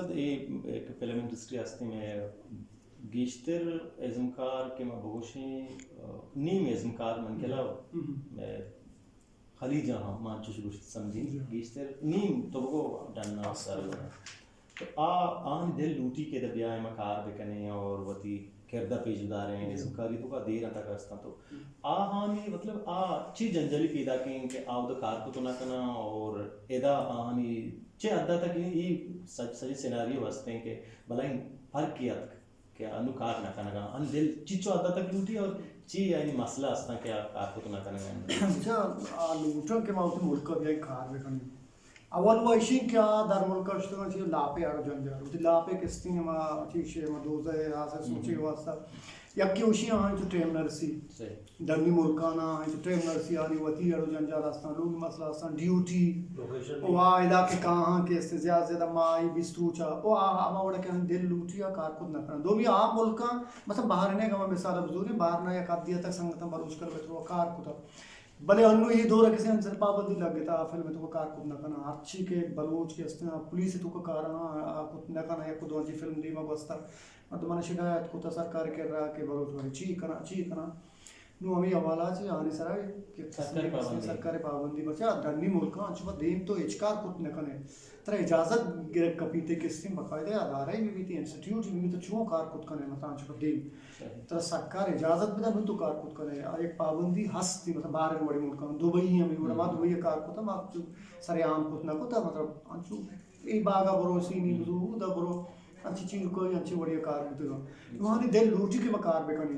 اے ایک فلم انڈسٹری ہستی میں گیشتر ازمکار کہ ما بگوشیں، آ، نیم ازمکار من کلا، ہم۔ میں خلیجاں ہم ما چوش گوشت سمجھیں، جی۔ گیشتر نیم تو بگو ڈن نا سر۔ تو آ، آن دل لوٹی کہ دا بیا ما کار بکنیں اور وتی کردہ پیش بداریں، جی۔ ازمکاری تو کا دیر تک ہستاں تو۔ ہم۔ آ ہانی مطلب آ چی جنجالی پیدا کیں کہ آ دا کار کو تو نہ کنا اور ادا آنی چے حد تک یہ، یہ سج-، سجی سیناریو ہستے ہیں کہ بلائیں فرق کیا تک کہ انو کار نہ کنگا، ان دل چیچو حد تک لوٹی اور چی یعنی مسئلہ ہستاں کہ آ کار کو تو نہ کنگا۔ اچھا، آ لوٹاں کہ ما وتی ملک ء بیائی کار بکنیں۔ اول و ایشی کہ آ در ملک ء شتگاں چی لاپے آڑ جنجال۔ وتی لاپے کستیں ما چی شے ما دوزہ ء آسے سوچے واسطہ۔ یکی اوشی آنی تو ٹیم نرسی۔ صحیح۔ ڈنی ملکانا آنی تو ٹیم نرسی آنی وتی اڑ و جنجال ہستاں، لوگ مسئلہ ہستاں، ڈیوٹی۔ لوکیشن و آ علاقے کاہاں کہ است زیادہ زیادہ ما آئی بیست روچا۔ و آ ہما وڑا کہ ہم دل لوٹی آ کار کت نہ کناں۔ دومی آ ملکاں، مثلاً بحرین ء گما مثال بزوریں، بحرین ء یک حدی تک سنگتاں بلوچ کر بیت و کار کتا۔ بلے انو یہ دور کسی انسر پابندی لگتا، فلم تو کار کت نہ کناں۔ ہرچی کہ بلوچ کہ استنا، پولیس تو کاراں، آ کت نہ کناں، یک دو انچی فلم دیما گوستا۔ مردماں شکایت کتا سرکار کرا کہ بلوچ بارے چی کنا، چی کنا۔ نو ہمیں حوالہ چی آنے سرا کہ سرکار پابندی۔ سرکار پابندی بچا ڈنی ملکاں انچو پہ دیم تو ہچ کار کت نہ کنے۔ ترا اجازت گرگ کپیتے کسیں باقاعدہ ادارہ بھی بیتی، انسٹیٹیوٹ بھی بیتی، چون کار کت کنے مطلب انچو پہ دیم۔ صحیح۔ ترا سرکار اجازت بدا نو تو کار کت کنے۔ آ یک پابندی ہستی مطلب باہر وڑی ملکاں، دبئی ہمیں وڑا ما دبئی کار کتا، ما سر عام کت نہ کتا مطلب انچو اے باگا برو، سینی بزو، اودا برو، انچی چیز کوئی انچی وڑیا کار بوتگا۔ نو آنی دل لوٹی کہ ما کار بکنی۔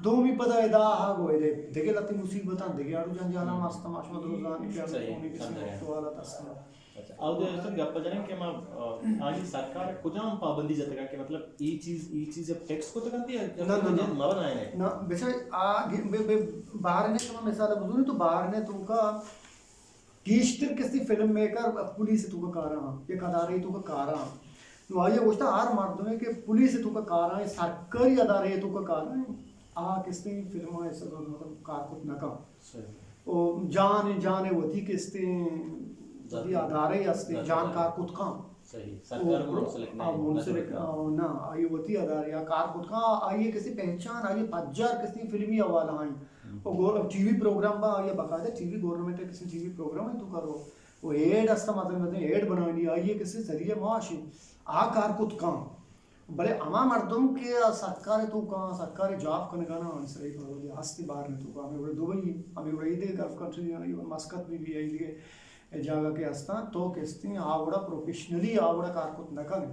دومی پدا ادا ہا گو دے، دگہ لتی مصیبتاں، دگہ آڑو جنجالاں مست ما شما درو زانی کہ صحیح، ہمیں کسی سمجھا۔ وقت والا تسنا۔ اچھا، او دے استاد گپ جنیں کہ ما، آ، آنی سرکار کجام پابندی جتگا کہ مطلب ای چیز، ای چیز ٹیکس کو تکنتی ہے؟ نہ، نہ، نہ۔ مرن آئے نے۔ نہ، بچا آ گی-، بے، بے، باہر نے شما مثال بزونی تو باہر نے تو کا گیشتر کسی فلم میکر پولیس تو کا کاراں، یک ادارے تو کا کاراں۔ نو آئی گوشتا ہر مردمے کہ پولیس تو کا کاراں، سرکاری ادارے تو کا کاراں، آ کسی فلم ایسا مطلب کار کت نہ کن۔ صحیح۔ او جان، جان وتی کسی وتی ادارے ہستے، جان کار کت کن۔ صحیح۔ سرکار او، منسلک نہ آ، ہے، منسلک نہ۔ آ، نہ، آئی وتی ادارے آ کار کت کن، آئی کسی پہچان، آئی پجار کسی فلمی حوالہ آئیں۔ او گور-، ٹی وی پروگرام با، آئی باقاعدہ ٹی وی گورنمنٹ کسی ٹی وی پروگرام ہے تو کرو۔ او ایڈ استا مزن مزن ایڈ بنانی، آئی کسی ذریعہ معاش ہے۔ آ کار کت کن۔ بلے ہما مردم کہ آ سرکار تو کاں، سرکار جاب کنگا نا، آنی سرا پابندی ہستی باہر نے تو کاں، ہمیں وڑے دبئی، ہمیں وڑے ایدے گلف کنٹری، مسقط بھی بھی ایدے جاگہ کے ہستاں، تو کستیں آ وڑا پروفیشنلی آ وڑا کار کت نہ کن۔